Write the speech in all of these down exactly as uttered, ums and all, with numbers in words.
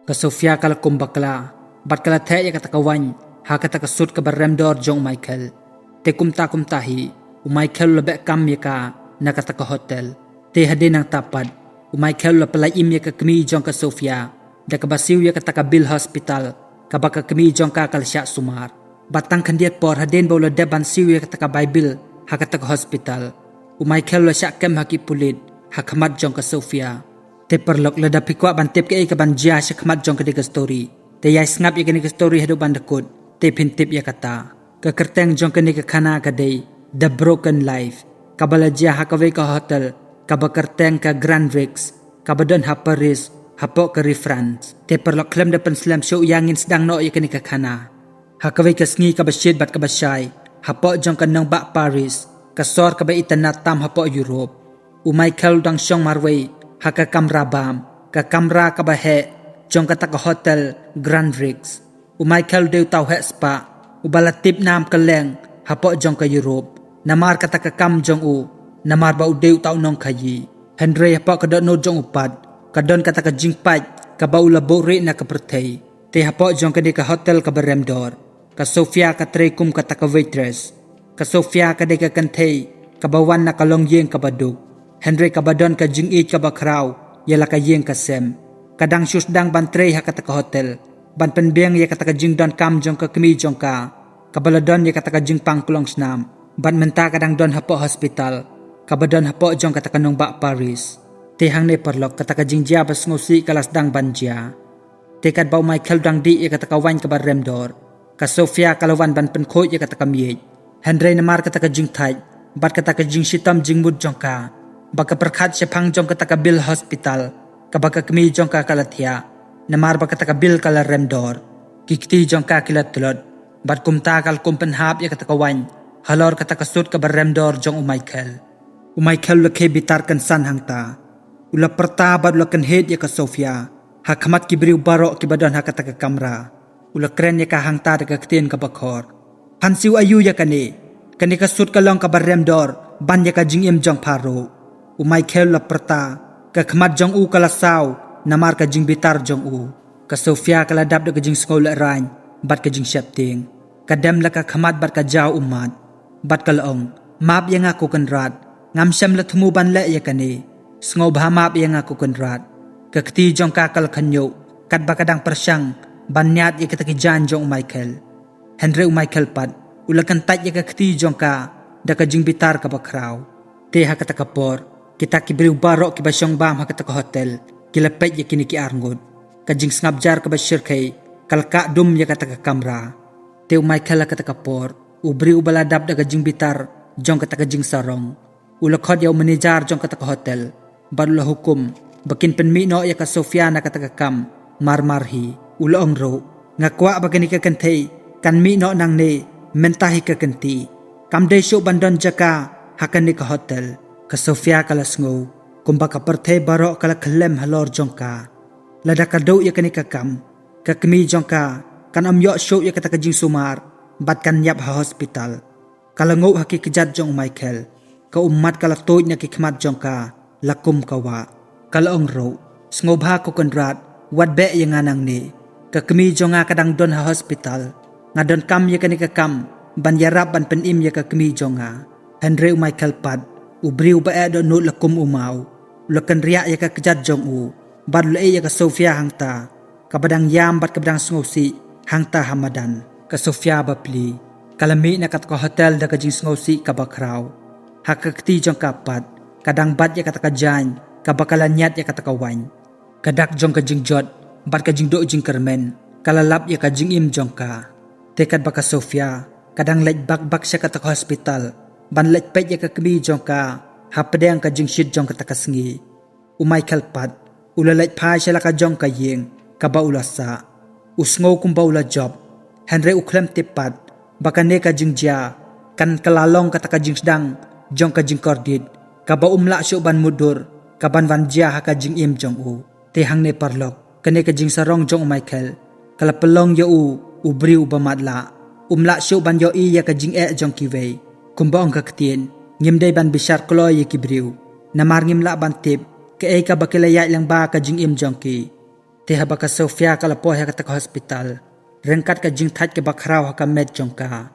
Ka Sofia ka la kum bakla bad ka la theh ïa kata ka waiñ ha kata ka sut kaba rem dor jong u Michael. Te kumta kumta hi u Michael u la beh kam ïa ka na kata ka hotel. Te hadien nangta pat u Michael u la pyllait im ïa ka kmie jong ka Sofia da kaba siew ïa kata ka bill hospital kaba ka kmie jong ka ka la shah sumar. Bad tang khyndiat por hadien ba u la dep ban siew ïa kata ka bai bill ha kata ka hospital, u Michael u la shah kem ha ki pulit ha khmat jong ka Sofia. Te paralok, lada phi kwah ban tip kaei kaban jia sha khmat jong kane ka story, te ïai sngap ïa kane ka story haduh ban da kut, te phin tip ïa kata. Ka kyrteng jong kane ka khana ka dei The Broken Life, kaba la jia ha kawei ka hotel kaba kyrteng ka Grand Rex, kaba don ha Paris, hapoh ka ri France. Te paralok, khlem da pynslem shuh, ïa ngin sdang noh ïa kane ka khana. Ha kawei ka sngi kaba shit bad kaba shai hapoh jong ka nongbah Paris, ka sor kaba itynnad tam hapoh Europe, u Michael u dang shong marwei ha ka kamra bam, ka kamra kaba heh jong kata ka hotel Grand Rex. U Michael u dei uta u heh spah uba la tip nam kylleng hapoh jong ka Europe namar kata ka kam jong u, namar ba u dei uta u nongkhaïi. Hynrei hapoh ka dohnud jong u pat ka don kata ka jingpait kaba u la buhrieh na ka pyrthei. Te hapoh jong kane ka hotel kaba rem dor, ka Sofia ka trei kum kata ka waitress. Ka Sofia ka dei ka kynthei kaba wan na ka longïing kaba duk, hynrei kaba don ka jingïeit kaba khraw ïa la ka ïing ka sem. Ka dang shu sdang ban trei ha kata ka hotel ban pynbiang ïa kata ka jingdonkam jong ka kmie jong ka kaba la don ïa kata ka jingpang klong snam. Bad mynta ka dang don hapoh hospital kaba don hapoh jong kata ka nongbah Paris. Te hangne paralok, kata ka jingjia ba sngewsih ka la sdang ban jia. Te katba u Michael u dang dih ïa kata ka waiñ kaba rem dor, ka Sofia ka la wan ban pynkhuid ïa kata ka miej. Hynrei namar kata ka jingthait bad kata ka jingshitom jingmut jong ka, ba ka pyrkhat shaphang jong kata ka bill hospital kaba ka kmie jong ka ka la thiah, namar ba kata ka bill ka la rem dor, ki kti jong ka ki la tlot. Bad kumta ka la kum pynhap ïa kata ka waiñ halor kata ka sut kaba rem dor jong u Michael. U Michael u la khie bitar kynsan hangta. U la pyrta bad u la kynhit ïa ka Sofia ha khmat ki briew baroh kiba don ha kata ka kamra. U la kren ïa ka hangta da ka ktien kaba khor: "Phan siew aïu ïa kane? Kane ka sut ka long kaba rem dor ban ïa ka jingim jong pha ruh." U Michael u la pyrta, ka khmat jong u ka la saw namar ka jingbitar jong u. Ka Sofia ka la dap da ka jingsngew lehraiñ bad ka jingsheptieng. Ka dem la ka khmat bad ka jaw ummat bad ka la ong: "Map ïa nga ko Kynrad, ngam shym la thmu ban leh ïa kane. Sngewbha map ïa nga ko Kynrad." Ka kti jong ka ka la khynñiuh katba ka dang pyrshang ban ñiad ïa kita ki jaiñ jong u Michael. Hynrei u Michael pat u la kyntait ïa ka kti jong ka da ka jingbitar kaba khraw. Te ha kata ka por, kita ki briew baroh kiba shong bam ha kata ka hotel ki la peit ïa kine ki arngut. Ka jingsngap jar kaba shyrkhei ka la kah dum ïa kata ka kamra. Te u Michael ha kata ka por, u briew uba la dap da ka jingbitar jong kata ka jingsarong, u la khot ïa u manager jong kata ka hotel bad u la hukum ba kin pynmih noh ïa ka Sofia na kata ka kam marmar hi. U la ong ruh: "Nga kwah ba kane ka kynthei kan mih noh nangne mynta hi ka kynti. Kam dei shuh ban don jaka ha kane ka hotel." Ka Sofia ka la sngew kumba ka pyrthei baroh ka la khyllem halor jong ka. Lada ka duh ïa kane ka kam, ka kmie jong ka kan ym ïoh shuh ïa kata ka jingsumar bad kan ïap ha hospital. Ka la nguh ha ki kjat jong u Michael. Ka ummat ka la tuid na ki khmat jong ka la kum ka wah. Ka la ong ruh: "Sngewbha ko Kynrad, wat beh ïa nga nangne. Ka kmie jong nga ka dang don ha hospital. Nga donkam ïa kane ka kam ban ïarap ban pynim ïa ka kmie jong nga." Hynrei u Michael pat, u briew ba eh dohnud la kum u maw, u la kynriah ïa ka kjat jong u bad u la ïeh ïa ka Sofia hangta, kaba dang ïam bad kaba dang sngewsih hangta ha madan. Ka Sofia bapli ka la mih na kata ka hotel da ka jingsngewsih kaba khraw. Ha ka kti jong ka pat ka dang bat ïa kata ka jaiñ kaba ka la ñiad ïa kata ka waiñ. Ka dak jong ka jingjot bad ka jingduh jingkyrmen ka la lap ïa ka jingim jong ka. Te katba ka Sofia ka dang leit bak bak sha kata ka hospital ban leit peit ïa ka kmie jong ka hapdeng ka jingshit jong kata ka sngi, u Michael pat u la leit phai sha la ka jong ka ïing kaba u la sah. U sngew kumba u la jop, hynrei u khlem tip pat ba kane ka jingjia kan kylla long kata ka jingsdang jong ka jingkordit kaba um lah shuh ban mutdur kaban wan jia ha ka jingim jong u. Te hangne paralok, kane ka jingsarong jong u Michael ka la pynlong ïa u u briew ba matlah. Um lah shuh ban ïohi ïa ka jingeh jong kiwei. Kumba ong ka ktien, ngim dei ban bishar kloi ïa ki briew, namar ngim lah ban tip kaei kaba ki la ïaid lyngba ka jingim jong ki. Te haba ka Sofia ka la poi ha kata ka hospital, ryngkat ka jingthait kaba khraw ha ka met jong ka,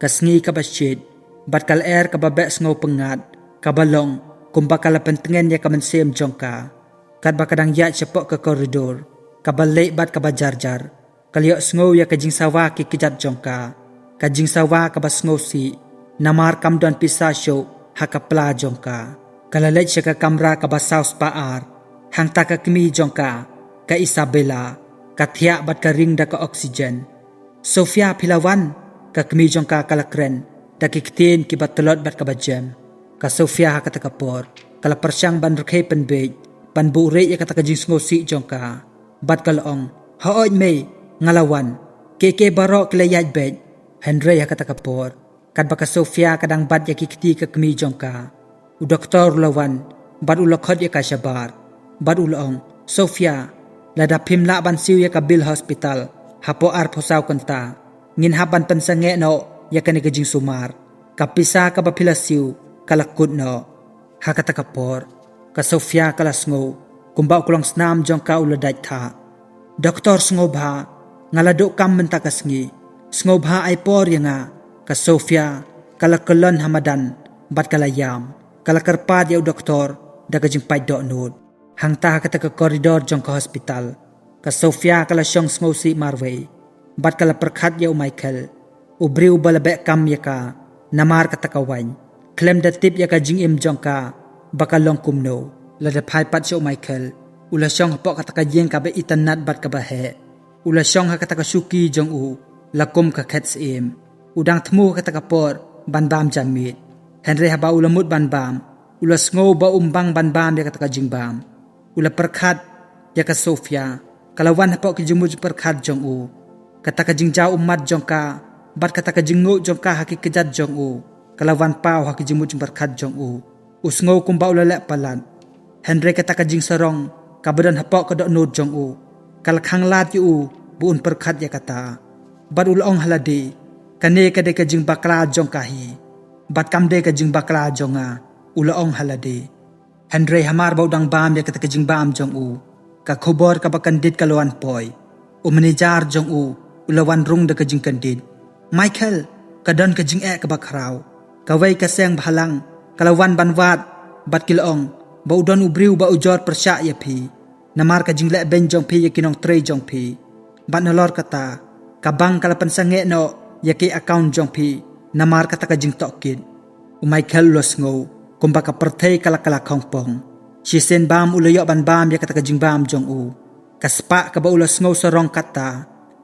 ka sngi kaba shit, bad ka lyer kaba beh sngew pyngngad, kaba long kumba ka la pyntngen ïa ka mynsiem jong ka. Katba ka dang ïaid shapoh ka koridor kaba leh bad kaba jarjar, ka la ïohsngew ïa ka jingsawa ki kjat jong ka. Ka jingsawa kaba sngewsih, namar kam don pisa shuh ha ka pla jong ka. Ka la leit sha ka kamra kaba saw spah ar. Hangta ka kmie jong ka, ka Isabella, ka thiah bad ka ring da ka oxygen. "Sofia, phi la wan?" ka kmie jong ka ka la kren da ki ktien kiba tlot bad kaba jem. Ka Sofia ha kata ka por ka la pyrshang ban rkhie pynbiej, ban buhrieh ïa kata ka jingsngewsih jong ka, bad ka la ong, "Hooid mei, nga la wan. Kiei kiei baroh ki la ïaid beit." Hynrei ha kata ka por, katba ka Sofia ka dang bat ïa ki kti ka kmie jong ka, u doktor u la wan bad u la khot ïa ka shabar, bad u la ong, "Sofia, lada phim lah ban siew ïa ka bill hospital hapoh arphew saw kynta, ngin hap ban pynsangeh noh ïa kane ka jingsumar. Ka pisa kaba phi la siew ka la kut noh." Ha kata ka por, ka Sofia ka la sngew kumba u klong snam jong ka u la dait thah. "Doktor, sngewbha, nga la duh kam mynta ka sngi. Sngewbha ai por ïa nga." Ka Sofia ka la kyllon ha madan bad ka la ïam. Ka la kyrpad ïa u doktor da ka jingpait dohnud. Hangta ha kata ka koridor jong ka hospital, ka Sofia ka la shong sngewsih marwei, bad ka la pyrkhat ïa u Michael, u briew ba la beh kam ïa ka namar kata ka waiñ, khlem da tip ïa ka jingim jong ka ba ka long kumno. Lada phai pat sha u Michael, u la shong hapoh kata ka ïing kaba itynnad bad kaba heh. U la shong ha kata ka shuki jong u la kum ka khet syiem. U dang thmu ha kata ka por ban bam ja miet. Hynrei haba u la mut ban bam, u la sngew ba um bang ban bam ïa kata ka jingbam. U la pyrkhat ïa ka Sofia, ka la wan hapoh ki jingmut jingpyrkhat jong u. Kata ka jingjaw ummat jong ka bad kata ka jingnguh jong ka ha ki kjat jong u, ka la wan paw ha ki jingmut jingpyrkhat jong u. U sngew kumba u la leh palat. Hynrei kata ka jingsarong kaba don hapoh ka dohnud jong u ka la khanglad ïa u ba un pyrkhat ïa kata. Bad u la ong ha lade, "Kane ka dei ka jingbakla jong ka hi, bad kam dei ka jingbakla jong nga," u la ong ha lade. Hynrei hamar ba u dang bam ïa kata ka jingbam jong u, ka khubor kaba kyndit ka la wan poi. U manager jong u u la wan rung da ka jingkyndit. "Michael, ka don ka jingeh kaba khraw. Kawei ka seng bhalang ka la wan ban wad bad ki la ong ba u don u briew ba u jor pyrshah ïa phi namar ka jingleh beiñ jong phi ïa ki nongtrei jong phi. Bad nalor kata, ka bank ka la pynsangeh noh ïa ki account jong phi namar kata ka jingtohkit." U Michael u la sngew kumba ka pyrthei ka la kylla khongpong. Shisien bam u la ïoh ban bam ïa kata ka jingbam jong u. Ka spah kaba u la sngew sarong kata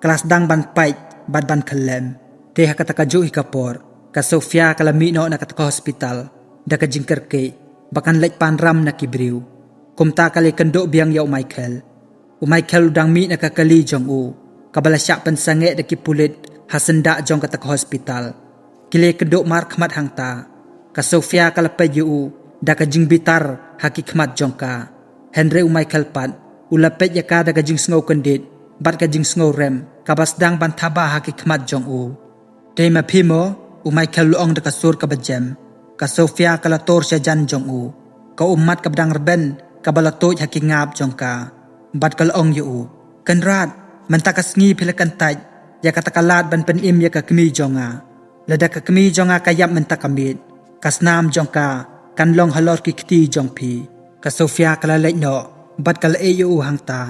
ka la sdang ban pait bad ban khyllem. Te ha kata kajuh hi ka por, ka Sofia ka la mih noh na kata ka hospital da ka jingkyrkieh ba kan leit pan ram na ki briew. Kumta ka la ïakynduh biang ïa u Michael. U Michael u dang mih na ka kali jong u kaba la shah pynsangeh da ki pulit ha syndah jong kata ka hospital. Ki la ïakynduh markhmat hangta. Ka Sofia ka la peit ïa u da ka jingbitar ha ki khmat jong ka. Hynrei u Michael pat u la peit ïa ka da ka jingsngew kyndit bad ka jingsngew rem kaba sdang ban thaba ha ki khmat jong u. "Dei ma phi mo?" u Michael u la ong da ka sur kaba jem. Ka Sofia ka la tur sha jan jong u, ka ummat kaba dang rben kaba la tuid ha ki ngap jong ka, bad ka la ong ïa u, "Kynrad, mynta ka sngi phi la kyntait ïa kata ka lad ban pynim ïa ka kmie jong nga. Lada ka kmie jong nga ka ïap mynta ka miet, ka snam jong ka kan long halor ki kti jong phi." Ka Sofia ka la leit noh bad ka la ïeh ïa u hangta.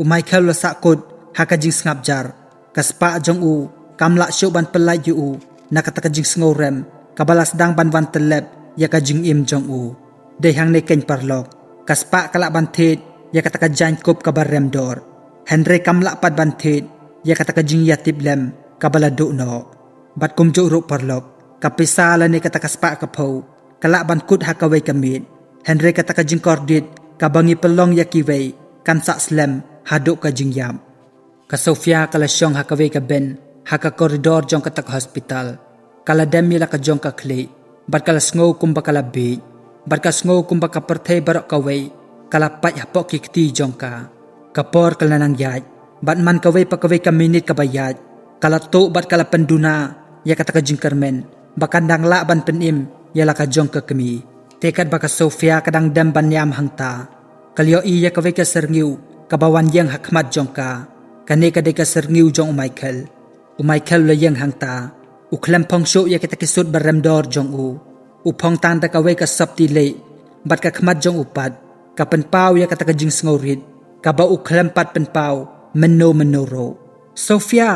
U Michael u la sahkut ha ka jingsngap jar. Ka spah jong u kam lah shuh ban pyllait ïa u na kata ka jingsngew rem kaba la sdang ban wan tyllep ïa ka jingim jong u. Dei hangne keiñ paralok, ka spah ka lah ban thied ïa kata ka jaiñkup kaba rem dor, hynrei kam lah pat ban thied ïa kata ka jingïatiplem kaba la duh noh. Bad kumjuh ruh paralok, ka pisa lane kata ka spah ka phew ka lah ban kut ha kawei ka miet, hynrei kata ka jingkordit kaba ngi pynlong ïa kiwei kan sah slem haduh ka jingïap. Ka Sofia ka la shong ha kawei ka bench ha ka koridor jong kata ka hospital. Ka la dem ïa la ka jong ka khlieh bad ka la sngew kumba ka la bieit, bad ka sngew kumba ka pyrthei baroh kawei ka la pait hapoh ki kti jong ka. Ka por ka la nang ïaid, bad man kawei pa kawei ka minit kaba ïaid, ka la tuh bad ka la pynduna ïa kata ka jingkyrmen ba kan dang lah ban pynim ïa la ka jong ka kmie. Te katba ka Sofia ka dang dem ban ïam hangta, ka la ïohi ïa kawei ka syrngiew kaba wan ïeng ha khmat jong ka. Kane ka dei ka syrngiew jong u Michael. U Michael u la ïeng hangta. U khlem phong shuh ïa kita ki suit ba rem dor jong u. U phong tang da kawei ka sopti leh. Bad ka khmat jong u pat ka pynpaw ïa kata ka jingsngewrit kaba u khlem pat pynpaw mynno mynno ruh. "Sofia!"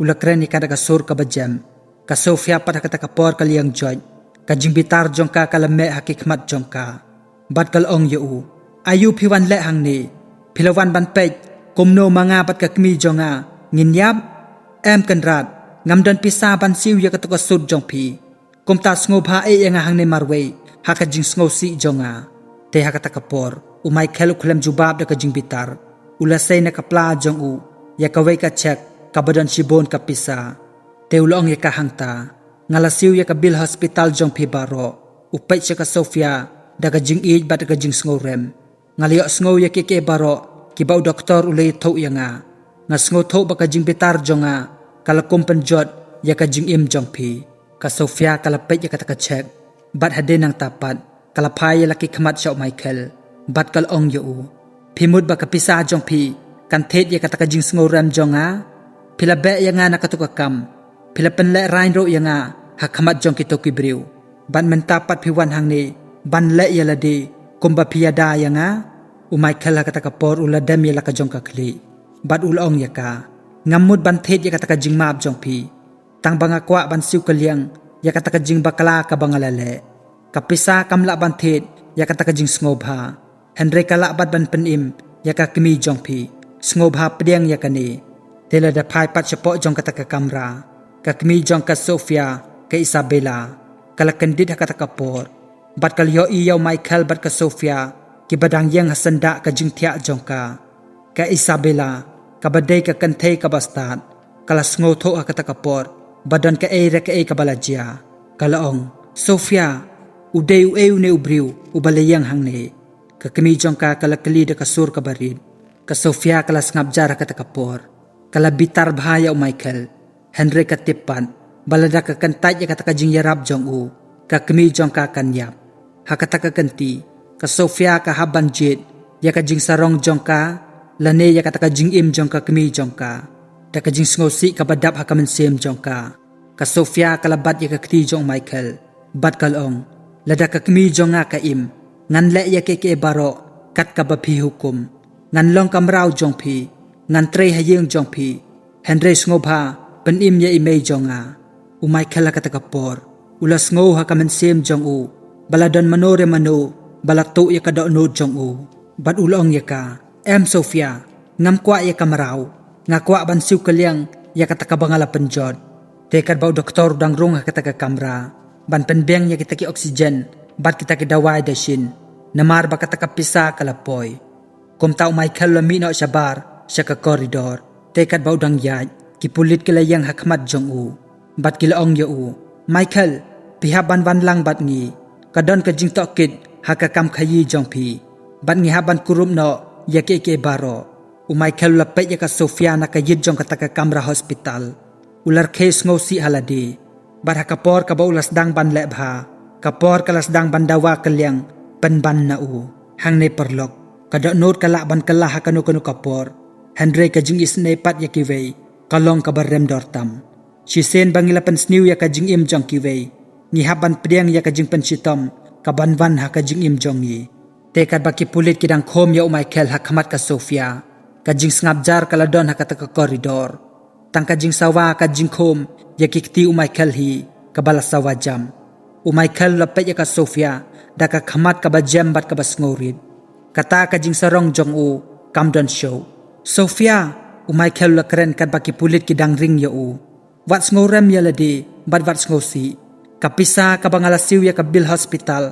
u la kren ïa ka da ka sur kaba jem. Ka Sofia pat ha kata ka por ka la ïeng joit. Ka jingbitar jong ka ka la meh ha ki khmat jong ka. Bad ka la ong ïa u, "Aïu phi wan leh hangne? Phi la wan ban peit kumno ma nga bad ka kmie jong nga ngin ïap? Em kynrad, ngam don pisa ban siew ïa kato ka suit jong phi. Kumta sngewbha ai ïa nga hangne marwei ha ka jingsngewsih jong nga." Te ha kata ka por u Michael u khlem jubab da ka jingbitar. U la sei na ka pla jong u ïa kawei ka cheque kaba don shibun ka pisa. Te u la ong ïa ka hangta, "Nga la siew ïa ka bill hospital jong phi baroh." U peit sha ka Sofia da ka jingïeit bad da ka jingsngewrem. "Nga la ïohsngew ïa kiei kiei baroh kiba u doktor u la ïathuh ïa nga. Nga sngewthuh ba ka jingbitar jong nga ka la kum pynjot ïa ka jingim jong phi." Ka Sofia ka la peit ïa kata ka cheque. Bad hadien nangta pat ka la phai ïa la ki khmat sha u Michael. Bad ka la ong ïa u, "Phi mut ba ka pisa jong phi kan thied ïa kata ka jingsngewrem jong nga? Phi la beh ïa nga na kato ka kam. Phi la pynlehrain ruh ïa nga ha khmat jong kito ki briew. Bad mynta pat phi wan hangne ban leh ïa lade kumba phi ïada ïa nga?" U Michael ha kata ka por u la dem ïa la ka jong ka khlieh. Bad u la ong ïa ka, "Ngam mut ban thied ïa kata ka jingmap jong phi. Tang ba nga kwah ban siew kylliang ïa kata ka jingbakla kaba nga la leh. Ka pisa kam lah ban thied ïa kata ka jingsngewbha. Hynrei ka lah bad ban pynim ïa ka kmie jong phi. Sngewbha pdiang ïa kane." Te lada phai pat shapoh jong kata ka kamra, ka kmie jong ka Sofia, ka Isabella, ka la kyndit ha kata ka por. Bad ka la ïohi ïa u Michael bad ka Sofia kiba dang ïeng ha syndah ka jingthiah jong ka. Ka Isabella, kaba dei ka kynthei kaba stad, ka la sngewthuh ha kata ka por ba don kaei re kaei kaba la jia. Ka la ong, "Sofia, u dei uei une u briew uba la ïeng hangne?" Ka kmie jong ka ka la kylli da ka sur kaba rit. Ka Sofia ka la sngap jar ha kata ka por. Ka la bitar bha ïa u Michael. Hynrei ka tip pat ba lada ka kyntait ïa kata ka jingïarap jong u, ka kmie jong ka kan ïap. Ha kata ka kynti, ka Sofia ka hap ban jied ïa ka jingsarong jong ka lane ïa kata ka jingim jong ka kmie jong ka da ka jingsngewsih kaba dap ha ka mynsiem jong ka. Ka Sofia ka la bat ïa ka kti jong u Michael bad ka la ong, "Lada ka kmie jong nga ka im, ngan leh ïa kiei kiei baroh kat kaba phi hukum. Ngan long ka mraw jong phi, ngan trei ha ïing jong phi. Hynrei sngewbha pynim ïa i mei jong nga." U Michael ha kata ka por u la sngew ha ka mynsiem jong u ba la don mano re mano ba la tuh ïa ka dohnud jong u. Bad u la ong ïa ka, "Em Sofia, ngam kwah ïa ka mraw. Nga kwah ban siew kylliang ïa kata kaba nga la pynjot." Te katba u doktor u dang rung ha kata ka kamra ban pynbiang ïa kita ki oxygen bad kita ki dawai dashin, namar ba kata ka pisa ka la poi. Kumta u Michael u la mih noh shabar sha ka koridor. Te katba u dang ïaid, ki pulit ki la ïeng ha khmat jong u bad ki la ong ïa u, "Michael, phi hap ban wan lang bad ngi. Ka don ka jingtohkit ha ka kam khaïi jong phi bad ngi hap ban kurup noh ïa kiei kiei baroh." U Michael u la peit ïa ka Sofia na ka ïit jong kata ka kamra hospital. U la rkhie sngewsih ha lade. Bad ha ka por kaba u la sdang ban leh bha, ka por ka la sdang ban dawa kylliang pynban na u. Hangne paralok, ka dohnud ka lah ban kylla ha kano kano ka por. Hynrei ka jingisynei pat ïa kiwei ka long kaba rem dor tam. Shisien ba ngi la pynsniew ïa ka jingim jong kiwei, ngi hap ban pdiang ïa ka jingpynshitom ka ban wan ha ka jingim jong ngi. Te katba ki pulit ki dang khum ïa u Michael ha khmat ka Sofia, ka jingsngap jar ka la don ha kata ka koridor. Tang ka jingsawa ka jingkhum ïa ki kti u Michael hi kaba la sawa jam. U Michael u la peit ïa ka Sofia da ka khmat kaba jem bad kaba sngewrit. Kata ka jingsarong jong u kam don shuh. "Sofia!" u Michael u la kren katba ki pulit ki dang ring ïa u. "Wat sngewrem ïa lade bad wat sngewsih. Ka pisa kaba nga la siew ïa ka bill hospital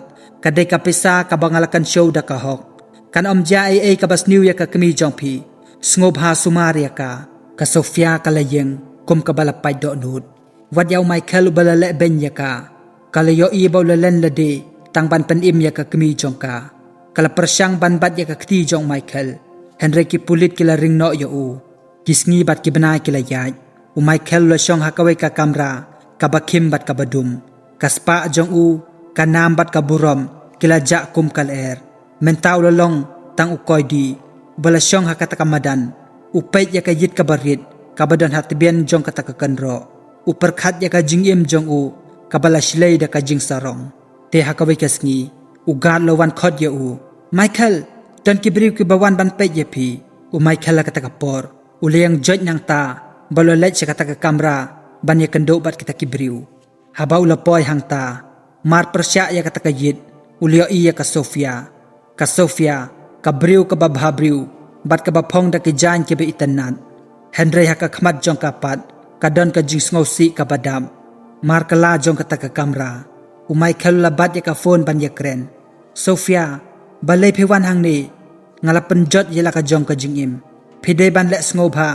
ka dei ka pisa kaba nga la kynshew da ka hok. Kan ym jia ei ei kaba sniew ïa ka kmie jong phi. Sngewbha sumar ïa ka." Ka Sofia ka la ïeng kum kaba la pait dohnud. Wat ïa u Michael uba la leh beiñ ïa ka, ka la ïohi ba u la len lade tang ban pynim ïa ka kmie jong ka. Ka la pyrshang ban bat ïa ka kti jong u Michael, hynrei ki pulit ki la ring noh ïa u. Ki sngi bad ki bnai ki la ïaid. U Michael u la shong ha kawei ka kamra kaba khim bad kaba dum. Ka spah jong u, ka nam bad ka burom ki la jah kum ka lyer. Mynta u la long tang u koidi uba la shong ha kata ka madan, u peit ïa ka ïit kaba rit kaba don ha tbian jong kata ka kynroh. U pyrkhat ïa ka jingim jong u kaba la shlei da ka jingsarong. Te ha kawei ka sngi, u guard la wan khot ïa u. "Michael, don ki briew kiba wan ban peit ïa phi." U Michael ha kata ka por u la ïeng joit nangta bad u la leit sha kata ka kamra ban ïakynduh bad kita ki briew. Haba u la poi hangta, mar pyrshah ïa kata ka ïit, u la ïohi ïa ka Sofia. Ka Sofia, ka briew kaba bha briew bad kaba phong da ki jaiñ kiba itynnad. Hynrei ha ka khmat jong ka pat ka don ka jingsngewsih kaba dap. Mar kylla jong kata ka kamra, u Michael u la bat ïa ka phone ban ïakren. "Sofia, balei phi wan hangne? Nga la pynjot ïa la ka jong ka jingim. Phi dei ban leh sngewbha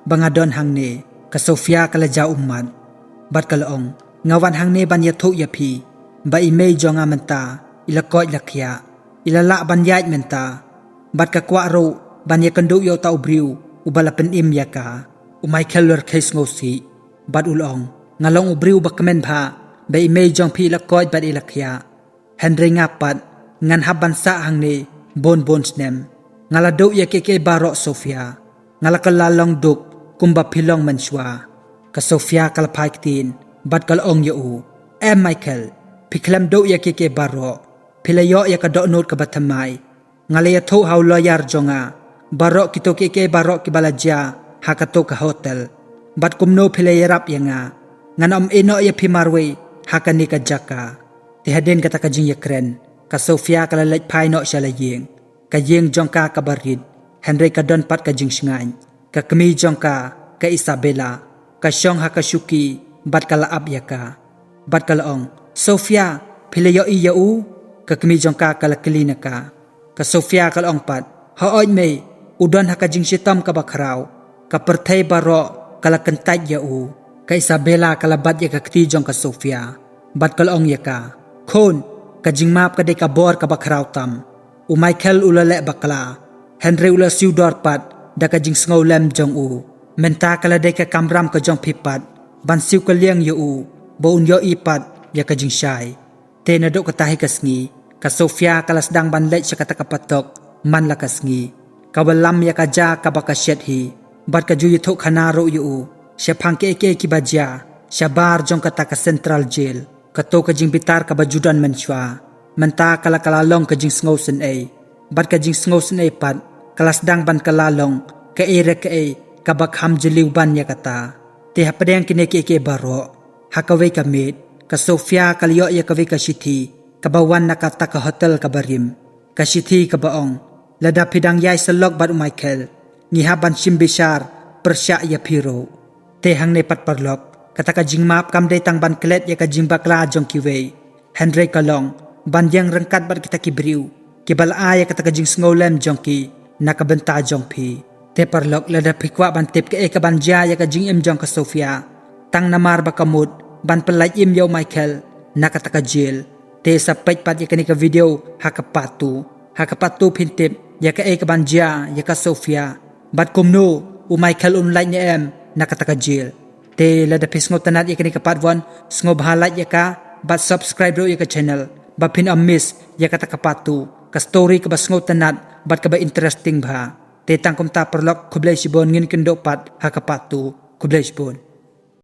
ba nga don hangne." Ka Sofia ka la jaw ummat bad ka la ong, "Nga wan hangne ban ïathuh ïa phi ba i mei jong nga mynta i la koit la khiah. I la lah ban ïaid mynta bad ka kwah ruh ban ïakynduh ïa uta u briew uba la pynim ïa ka." U Michael u la rkhie sngewsih bad u la ong, "Nga long u briew ba kmen bha ba i mei jong phi i la koit bad i la khiah. Hynrei nga pat ngan hap ban sah hangne bun bun snem. Nga la duh ïa kiei kiei baroh, Sofia. Nga la kylla long duk kumba phi long mynshuwa." Ka Sofia ka la phai ktien bad ka la ong ïa u, "Em Michael, phi khlem duh ïa kiei kiei baroh. Phi la ïoh ïa ka dohnud kaba thymmai. Nga la ïathuh ha u lawyer jong nga baroh kito kiei kiei baroh kiba la jia ha kato ka hotel bad kumno phi la ïarap ïa nga. Ngan ym ïehnoh ïa phi marwei ha kane ka jaka." Te hadien kata ka jingïakren, ka Sofia ka la leit phai noh sha la ïing. Ka ïing jong ka kaba rit, hynrei ka don pat ka jingshngaiñ. Ka kmie jong ka, ka Isabella, ka shong ha ka shuki bad ka la ap ïa ka bad ka la ong, "Sofia, phi la ïohi ïa u?" Ka kmie jong ka ka la kylli na ka. Ka Sofia ka la ong pat, "Hooid mei, u don ha ka jingshitom kaba khraw. Ka pyrthei baroh ka la kyntait ïa u." Ka Isabella ka la bat ïa ka kti jong ka Sofia bad ka la ong ïa ka, "Khun, ka jingmap ka dei ka bor kaba khraw tam. U Michael u la leh bakla, hynrei u la siew dor pat da ka jingsngewlem jong u. Mynta ka la dei ka kamram ka jong phi pat ban siew kylliang ïa u ba un ïohi pat ïa ka jingshai." Te naduh kata hi ka sngi, ka Sofia ka la sdang ban leit sha kata ka patok man la ka sngi. Ka wallam ïa ka ja kaba ka shet hi bad ka ju ïathuh khana ruh ïa u shaphang kiei kiei kiba jia shabar jong kata ka Central Jail. Kato ka jingbitar kaba ju don mynshuwa, mynta ka la kylla long ka jingsngewsynei. Bad ka jingsngewsynei pat ka la sdang ban kylla long kaei re kaei kaba kham jylliew ban ïa kata. Te hapdeng kine kiei kiei baroh, ha kawei ka miet, ka Sofia ka la ïoh ïa kawei ka shithi kaba wan na kata ka hotel kaba rim. Ka shithi kaba ong, "Lada phi dang ïai sylloh bad u Michael, ngi hap ban shim bishar pyrshah ïa phi ruh." Te hangne pat paralok, kata ka jingmap kam dei tang ban klet ïa ka jingbakla jong kiwei, hynrei ka long ban ïeng ryngkat bad kita ki briew kiba la ai ïa kata ka jingsngewlem jong ki na ka bynta jong phi. Te paralok, lada phi kwah ban tip kaei kaban jia ïa ka jingim jong ka Sofia, tang namar ba ka mut ban pyllait im ïa u Michael na kata ka jail, te sa peit pat ïa kane ka video ha ka part two. Ha ka part two phin tip ïa kaei kaban jia ïa ka Sofia bad kumno u Michael un lait ne em na kata ka jail. Te lada phi sngewtynnat ïa kane ka part one, sngewbha like ïa ka bad subscribe ruh ïa ka channel ba phin ym miss ïa kata ka part two, ka story kaba sngewtynnat bad kaba interesting bha. Te tang kumta paralok, khublei shibun, ngin kynduh pat ha ka part two. Khublei shibun.